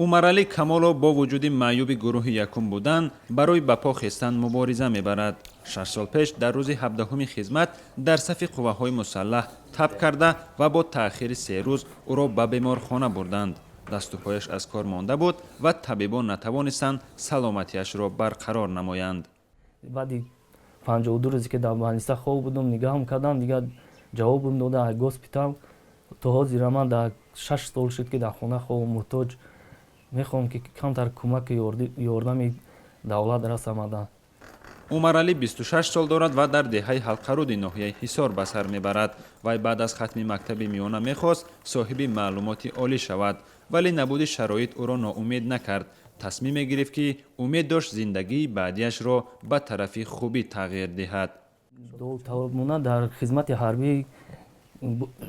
Умаралӣ Камолов бо вуҷуди маъюби гурӯҳи якум будан, барои ба по хестан мубориза мебарад. 6 сол пеш дар рӯзи 17-уми хизмат дар сафи қувваҳои мусаллаҳ таб карда ва бо таъхири 3 рӯз ӯро ба беморхона бурданд. Дасту пояш аз кор монда буд ва табибон натавонистанд саломатиашро барқарор намоянд. Баъди 52 рӯзе, ки дар больница хоб будум, нигаҳам кардам, дигар ҷавобам дода госпитал. То ҳозира ман дар 6 сол шуд, ки дар хона хобам, муҳтоҷ. Мехоҳам, ки камтар кӯмаки ёрдами давлат расамада. Умаралӣ 26 сол дорад ва дар деҳаи Ҳалқаруди ноҳияи Ҳисор ба сар мебарад. Вай баъд аз хатми мактаби миёна мехост соҳиби маълумоти олӣ шавад, вале набуди шароит ӯро ноумед накард. Тасмиме гирифт, ки умед дошт зиндагии баъдиашро ба тарафи хубӣ тағйир диҳад. Довталабона дар хизмати ҳарбӣ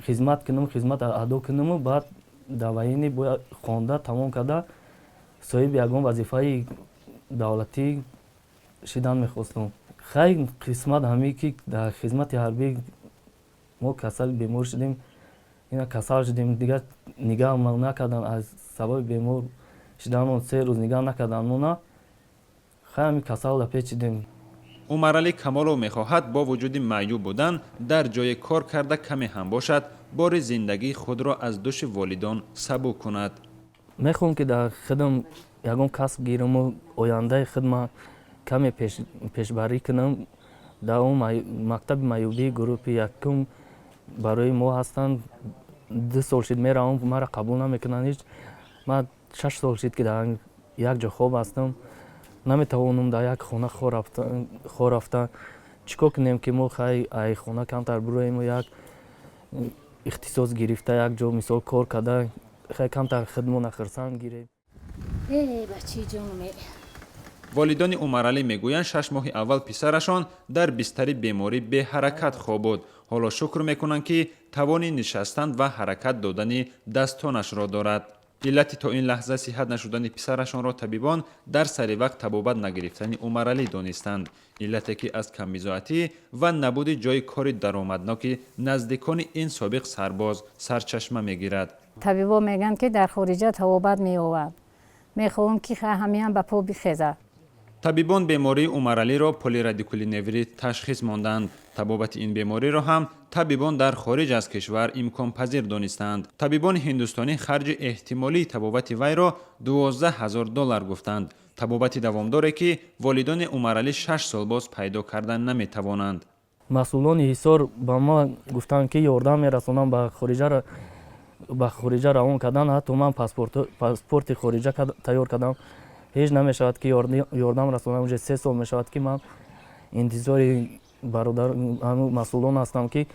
хизмат кунам, хизмат адо кунаму баъд дар военный бояд хонда тамом карда, соҳиби ягон вазифаи давлатӣ шидан мехостам. Хай, қисмат ҳамин, ки дар хизмати ҳарбӣ мо касал, бемор шудем. Ина касал шудем, дигар нигаҳ накардан. Аз сабаби бемор шиданмон 3 рӯз нигаҳ накарданмона. Хай, ҳамин касал да печидем. Умаралӣ Камолов мехоҳад бо вуҷуди маъюб будан дар ҷое кор карда, каме ҳам бошад, бори зиндагии худро аз дӯши волидон сабук кунад. Мехоҳам, ки дар худам ягон касб гираму ояндаи худма каме пешбарӣ кунам. Дар он мактаби маъюбии гурӯҳи якум барои мо ҳастанд. 2 сол шуд, меравам, маро қабул намекунанд ҳеҷ. Ман 6 сол шуд, ки дар як ҷо хоб ҳастам, наметавонам дар як хона хор рафта. Чӣ кор кунем, ки мо хай ай хона камтар бироему, як ихтисос гирифта, як ҷо мисол кор карда, хай камтар худмона хурсанд гирем. Эй, бачаи ҷонуме. Волидони Умаралӣ мегӯянд, 6 моҳи аввал писарашон дар бистари беморӣ беҳаракат хоб буд. Ҳоло шукр мекунанд, ки тавони нишастан ва ҳаракат додани дастонашро дорад. Иллати то ин лаҳза сиҳат нашудани писарашонро табибон дар сари вақт табобат нагирифтани Умаралӣ донистанд, иллате ки аз камбизоатӣ ва набуди ҷойи кори даромадноки наздикони ин собиқ сарбоз сарчашма мегирад. Табибо мегӯянд, ки дар хориҷа табобат меёбад. Мехоҳам, ки ҳамиам ба по бихезад. Табибон бемории Умаралиро полирадикулиневрит ташхис монданд. Табобати ин бемориро ҳам табибон дар хориҷ аз кишвар имконпазир донистанд. Табибони ҳиндустонӣ харҷи эҳтимолии табобати вайро 12 ҳазор доллар гуфтанд, табобати давомдоре, ки волидони Умаралӣ 6 сол боз пайдо кардан наметавонанд. Масъулони Ҳисор ба ма гуфтанд, ки ёрдам мерасонам ба хориҷа равон кардан. Ҳатто ман паспорти хориҷа тайёр кардам. Ҳеҷ намешавад, ки ёрдам расонам. Уже 3 сол мешавад, ки ман интизори бародар масъулон ҳастам, ки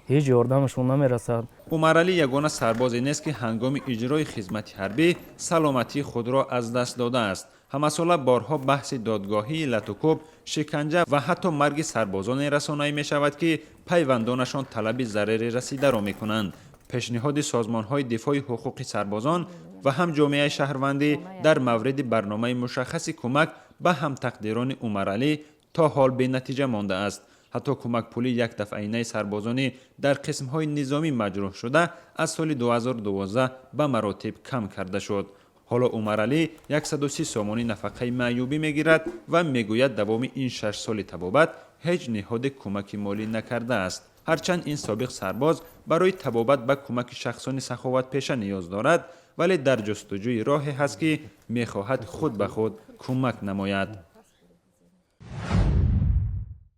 ҳеҷ ёрдамашон намерасад. Умаралӣ ягона сарбозе нест, ки ҳангоми иҷрои хизмати ҳарбӣ саломатии худро аз даст додааст. Ҳамасола борҳо баҳси додгоҳии латукӯб, шиканҷа ва ҳатто марги сарбозоне расонаӣ мешавад, ки пайвандонашон талаби зарари расидаро мекунанд. Пешниҳоди созмонҳои дифои ҳуқуқи сарбозон ва ҳам ҷомеаи шаҳрвандӣ дар мавриди барномаи мушаххаси кӯмак ба ҳамтақдирони Умаралӣ то ҳол бенатиҷа мондааст. Ҳатто кӯмакпулии якдафъаинаи сарбозонӣ дар қисмҳои низомӣ маҷрӯҳ шуда аз соли 2012 ба маротиб кам карда шуд. Ҳоло Умаралӣ 130 сомонӣ нафақаи маъюбӣ мегирад ва мегӯяд, давоми ин 6 соли табобат ҳеҷ ниҳоде кӯмаки молӣ накардааст. Ҳарчанд ин собиқ сарбоз барои табобат ба кӯмаки шахсони саховатпеша ниёз дорад, вале дар ҷустуҷӯи роҳе ҳаст, ки мехоҳад худ ба худ кӯмак намояд.